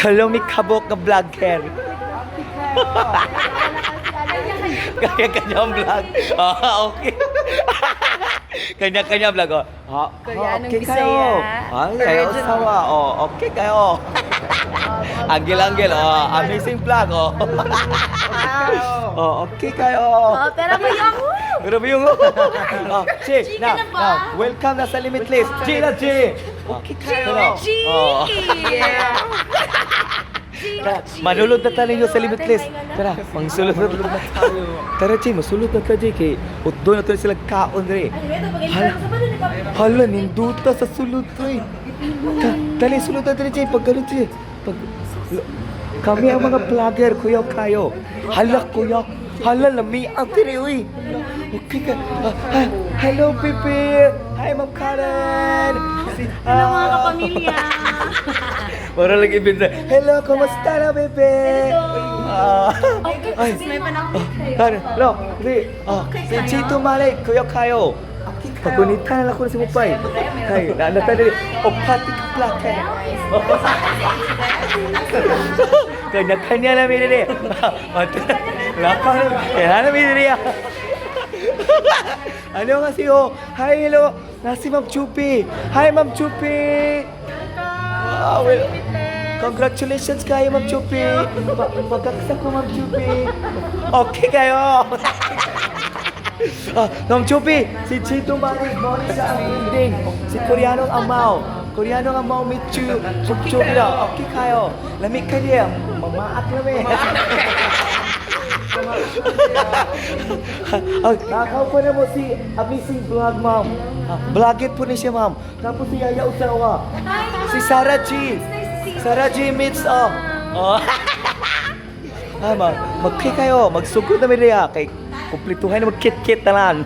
Kalumi kabok nga vlogger. Kanya-kanya ang vlog. Ah, okay. Kanya-kanya vlog. Oh. Ah, Koreanong okay kayo. Bisaya. Ay, ayaw Original. sawa. Oh, okay kayo. Anggel anggel. Oh, amazing vlog. Oh. Oh, okay kayo. Oh, pero may ako. Grabe yung. Oh, G, G na, ka na ba? now, welcome na sa Limitless. G na G. Okay kayo. G! Oh. Yeah. Tara, manulod na tayo ninyo sa Limitless. Tara, mangsulod na tayo. Tara, G, masulod na tayo, G. Kay, utdo na tayo sila kaon diri. Hala, hala, ninduta sa sulod, pre. Dali, sulod na diri, G. Pag ganun, G. Pag, kami ang mga vlogger, kuya kayo. Hala, kuya. Hala, lami ang diri, uy. Okay ka. Ah, ah, hello, Pipi. Hi, Ma'am Karen. Hello, mga kapamilya. Para lang ibinta. Hello, kumusta na, bebe? Ah. Okay, Ay. may panakot kayo. Karen, hello, si, ah, si Chito Malay, kuya kayo. Pagunitan na lang ko na si Mupay. Kay, naanatan na rin. Opati ka plaka. Kanya-kanya na minili. Laka, kaya na minili. Ano kasi oh, hi, hello. Nasi Ma'am Chupi. Hi, Ma'am Chupi. Ah, well, congratulations kayo, Ma'am Chupi. Pagkaksa ko, Ma'am Chupi. Okay kayo. Ah, Ma'am Chupi, si Chito Maris, mo ni sa ang building. Si Koreanong Amaw. Koreanong Amaw meet you. Ma'am Chupi daw. Okay kayo. Lamig ka diya. Mamaat lami. Ah, nakaw po na mo si Amazing Vlog, ma'am. Ah, vlog it po ni siya, ma'am. Tapos si Yaya Usawa. Si Sarah G. Sarah G meets, oh. Oh. Ah, mag mag kayo, magsugod na mi diya kay kumpletuhan na magkit-kit na lang.